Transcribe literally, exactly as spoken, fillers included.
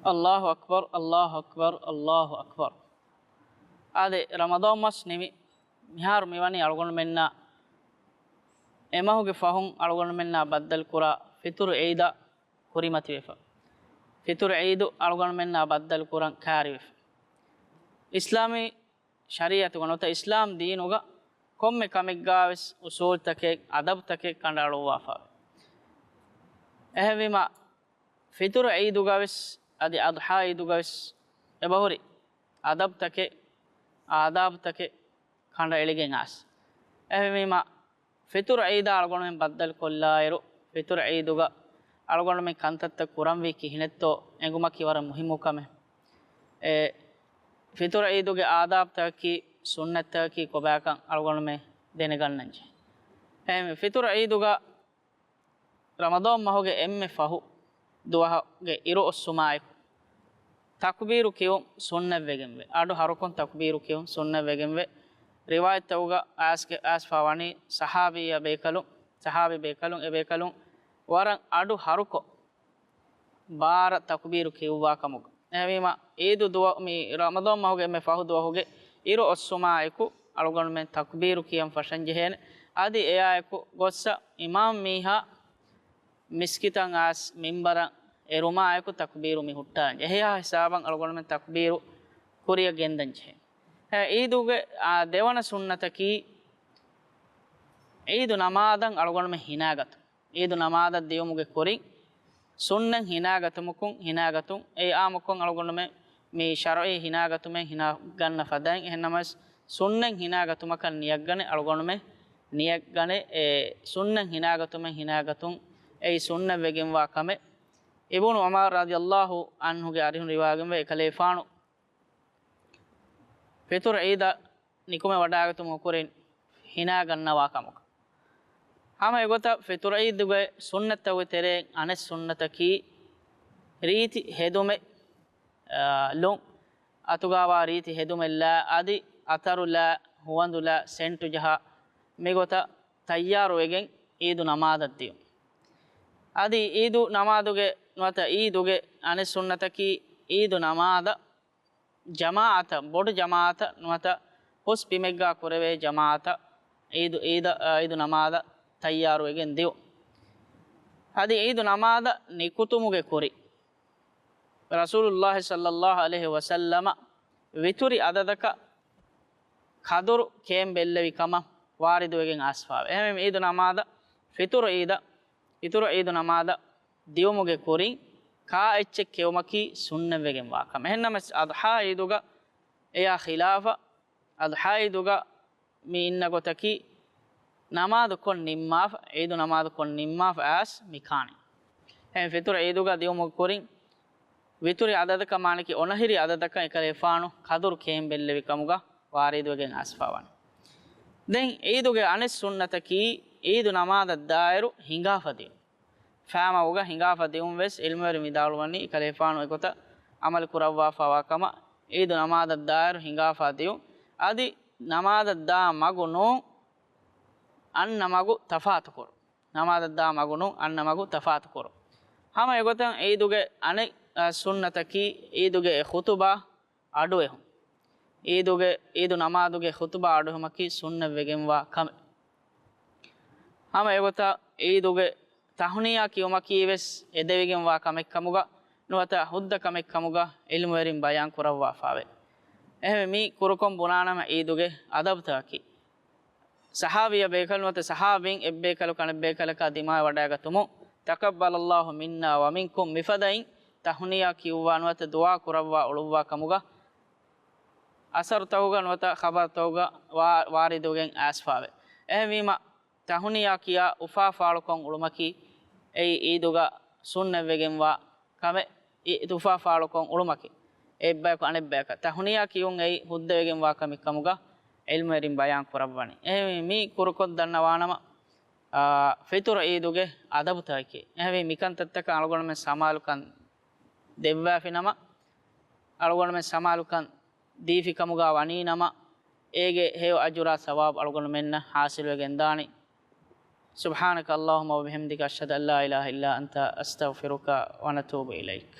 އައްލާހު އަކްބަރު، އައްލާހު އަކްބަރު، އައްލާހު އަކްބަރު. އާދެ، ރަމަޟާން މަސް ނިމި، މިހާރު މިވަނީ އަޅުގަނޑުމެންނަށް އެމަހުގެ ފަހުން އަޅުގަނޑުމެންނާ ބައްދަލުކުރާ ފިތުރު އީދަށް ކުރިމަތިވެފަ. ފިތުރު އީދު އަޅުގަނޑުމެންނާ ބައްދަލުކުރަން ކާރިވެފަ. އިސްލާމީ ޝަރީއަތުގަ ނުވަތަ އިސްލާމް ދީނުގަ ކޮންމެ ކަމެއްގާވެސް އުސޫލްތަކެއް، އަދަބުތަކެއް ކަނޑައަޅުއްވާފައެވެ. އެހެންވީމަ، ފިތުރު އީދުގަވެސް އަދި އަޟްޙާ އީދުގަވެސް އެބަހުރި އަދަބުތަކެއް، އާދާބުތަކެއް ކަނޑައެޅިގެން އާސް. އެހެންވީމަ، ފިތުރު އީދާ އަޅުގަނޑުމެން ބައްދަލުކޮށްލާއިރު، ފިތުރު އީދުގަ އަޅުގަނޑުމެން ކަންތައްތައް ކުރަންވީ ކިހިނެއްތޯ އެނގުމަކީ ވަރަށް މުހިއްމު ކަމެއް. އެ ފިތުރު އީދުގެ އާދާބުތަކަކީ، ސުންނަތްތަކަކީ ކޮބާކަން އަޅުގަނޑުމެން ދެނެގަންނަންޖެހޭ. އެހެންވެ، ފިތުރު އީދުގަ ރަމަޟާން މަހުގެ އެންމެ ފަހު ދުވަހުގެ އިރު އޮއްސުމާއެކު، ތަކުބީރު ކިޔުން ސުންނަތްވެގެންވޭ. އަޑު ހަރުކޮށް ތަކުބީރު ކިޔުން ސުންނަތްވެގެންވޭ. ރިވާޔަތްތަކުގަ އައިސްގެ، އައިސްފާ ވަނީ ޞަޙާބީ ބޭކަލުން، ޞަޙާބީ ބޭކަލުން، އެ ބޭކަލުން ވަރަށް އަޑު ހަރުކޮށް ބާރަ ތަކުބީރު ކިޔުއްވާ ކަމުގަ. އެހެންވީމަ، އީދު ދުވަ، މި ރަމަޟާން މަހުގެ އެންމެ ފަހު ދުވަހުގެ އިރު އޮއްސުމާއެކު އަޅުގަނޑުމެން ތަކުބީރު ކިޔަން ފަށަންޖެހޭނެ. އަދި އެއާއެކު ގޮއްސަ އިމާމް މީހާ މިސްކިތަށް އައިސް މިންބަރަށް އެރުމާއެކު ތަކުބީރު މި ހުއްޓާންޖެ. އެހެޔާ ހިސާބަށް އަޅުގަނޑުމެން ތަކުބީރު ކުރިއަށް ގެންދަންޖެހޭ. އެ އީދުގެ، އާ، ދެވަނަ ސުންނަތަކީ އީދު ނަމާދަށް އަޅުގަނޑުމެން ހިނާގަތުން. އީދު ނަމާދަށް ދިޔުމުގެ ކުރިން ސުންނަތް ހިނާގަތުމަކުން، ހިނާގަތުން، އެ އާއްމުކޮށް އަޅުގަނޑުމެން މި ޝަރުޢީ ހިނާގަތުމެއް ހިނާ ގަންނަ ފަދައިން، އެހެންނަމަވެސް ސުންނަތް ހިނާގަތުމަކަށް ނިޔަތްގަނެ އަޅުގަނޑުމެން ނިޔަތްގަނެ، އެ ސުންނަތް ހިނާގަތުމެއް ހިނާގަތުން އެއީ ސުންނަތްވެގެންވާ ކަމެއް. އިބުނު ޢުމަރު ރަޟިޔަﷲ ޢަންހުގެ އަރިހުން ރިވާވެގެންވޭ، އެކަލޭފާނު ފިތުރު ޢީދަށް ނިކުމެވަޑައިގަތުމުގެ ކުރިން ހިނާގަންނަވާ ކަމަކަށް. ހަމަ އެގޮތަށް ފިތުރު ޢީދުގެ ސުންނަތްތަކުގެ ތެރެއިން އަނެއް ސުންނަތަކީ ރީތި ހެދުމެއް، އާ، ލުން، އަތުގާވާ ރީތި ހެދުމެއްލާ އަދި އަތަރުލާ ހުވަނދުލާ ސެންޓު ޖަހާ މިގޮތަށް ތައްޔާރުވެގެން ޢީދު ނަމާދަށް ދިޔުން. އަދި ޢީދު ނަމާދުގެ ނުވަތަ ޢީދުގެ އަނެއް ސުންނަތަކީ ޢީދު ނަމާދަށް ޖަމާޢަތަށް، ބޮޑު ޖަމާޢަތަށް ނުވަތަ ހުސް ބިމެއްގާ ކުރެވޭ ޖަމާޢަތަށް ޢީދު، ޢީދަށް، ޢީދު ނަމާދަށް ތައްޔާރުވެގެން ދިޔުން. އަދި ޢީދު ނަމާދަށް ނިކުތުމުގެ ކުރިން، ރަސޫލުﷲ ޞައްލަﷲ ޢަލައިހި ވަސައްލަމަ ވިތުރި އަދަދަކަށް ކަދުރު ކިޔަން ބެއްލެވި ކަމަށް ވާރިދުވެގެން އައިސްފާވޭ. އެހެންވެ، ޢީދު ނަމާދަށް، ފިތުރު ޢީދަށް، އިތުރު ޢީދު ނަމާދަށް ދިޔުމުގެ ކުރިން ކާ އެއްޗެއް ކެއުމަކީ ސުންނަތްވެގެންވާ ކަމެއް. އެހެންނަމަވެސް، އަޟްޙާ ޢީދުގަ އެޔާ ޚިލާފަށް، އަޟްޙާ ޢީދުގަ މި އިންނަ ގޮތަކީ، ނަމާދު ކޮށް ނިންމާފަ، ޢީދު ނަމާދު ކޮށް ނިންމާފަ އައިސް މި ކާނީ. އެހެން ފިތުރު ޢީދުގަ ދިޔުމުގެ ކުރިން، ވިތުރި އަދަދަކަށް މާނަކީ އޮނަހިރި އަދަދަކަށް އެކަލޭފާނު ކަދުރު ކިޔަން ބެއްލެވި ކަމުގަ ވާރިދުވެގެން އައިސްފާވާނެ. ދެން ޢީދުގެ އަނެއް ސުންނަތަކީ، ޢީދު ނަމާދަށް ދާއިރު ހިނގާފަ ދިޔުން. ފައިމަގުގަ ހިނގާފަ ދިޔުން ވެސް ޢިލްމުވެރިން ވިދާޅުވަނީ، އެކަލޭފާނު އެގޮތަށް ޢަމަލު ކުރައްވާފާވާ ކަމަށް. ޢީދު ނަމާދަށް ދާއިރު ހިނގާފަ ދިޔުން. އަދި ނަމާދަށް ދާ މަގު ނޫން، އަންނަ މަގު ތަފާތުކުރުން. ނަމާދަށް ދާ މަގު ނޫން، އަންނަ މަގު ތަފާތުކުރުން. ހަމަ އެގޮތަށް ޢީދުގެ އަނެއް، އަ، ސުންނަތަކީ، ޢީދުގެ އެ ޚުތުބާ އަޑުއެހުން. ޢީދުގެ، ޢީދު ނަމާދުގެ ޚުތުބާ އަޑުއެހުމަކީ ސުންނަތްވެގެންވާ ކަމެއް. ހަމަ އެގޮތަށް ޢީދުގެ ތަހުނިޔާ ކިޔުމަކީ ވެސް އެދެވިގެންވާ ކަމެއްކަމުގަ ނުވަތަ ހުއްދަ ކަމެއްކަމުގަ ޢިލްމުވެރިން ބަޔާން ކުރައްވާފާވޭ. އެހެންވެ، މި ކުރުކޮށް ބުނާނަމަ ޢީދުގެ އަދަބުތަކަކީ، ޞަޙާބީ ބޭކަލުން ނުވަތަ ޞަޙާބީން އެއްބޭކަލަކު އަނެއްބޭކަލަކާ ދިމާވެވަޑައިގަތުމުން، "تقبل الله منا ومنكم" މިފަދައިން ތަހުނިޔާ ކިޔުއްވާ ނުވަތަ ދުޢާ ކުރައްވާ އުޅުއްވާ ކަމުގަ އަސަރުތަކުގަ ނުވަތަ ޚަބަރުތަކުގަ ވާ-، ވާރިދުވެގެން އައިސްފާވޭ. އެހެންވީމަ، ތަހުނިޔާ ކިޔާ އުފާ ފާޅުކޮށް އުޅުމަކީ އެއީ ޢީދުގަ ސުންނަތްވެގެންވާ ކަމެއް. އި-، އުފާ ފާޅުކޮށް އުޅުމަކީ، އެއްބަޔަކު އަނެއްބަޔަކަށް ތަހުނިޔާ ކިޔުން އެއީ ހުއްދަވެގެންވާ ކަމެއް ކަމުގަ ޢިލްމުވެރިން ބަޔާން ކުރައްވަނީ. އެހެންވެ، މި ކުރުކޮށް ދަންނަވާނަމަ، އާ، ފިތުރު ޢީދުގެ އަދަބުތަކަކީ. އެހެންވެ، މިކަންތައްތަކަށް އަޅުގަނޑުމެން ސަމާލުކަން ދެއްވާފިނަމަ، އަޅުގަނޑުމެން ސަމާލުކަން ދީފިކަމުގަ ވަނީނަމަ، އޭގެ ހެޔޮ އަޖުރާ ސަވާބު އަޅުގަނޑުމެންނަށް ޙާޞިލުވެގެންދާނީ. سبحانك اللهم وبحمدك، أشهد أن لا إله إلا أنت، أستغفرك ونتوب إليك.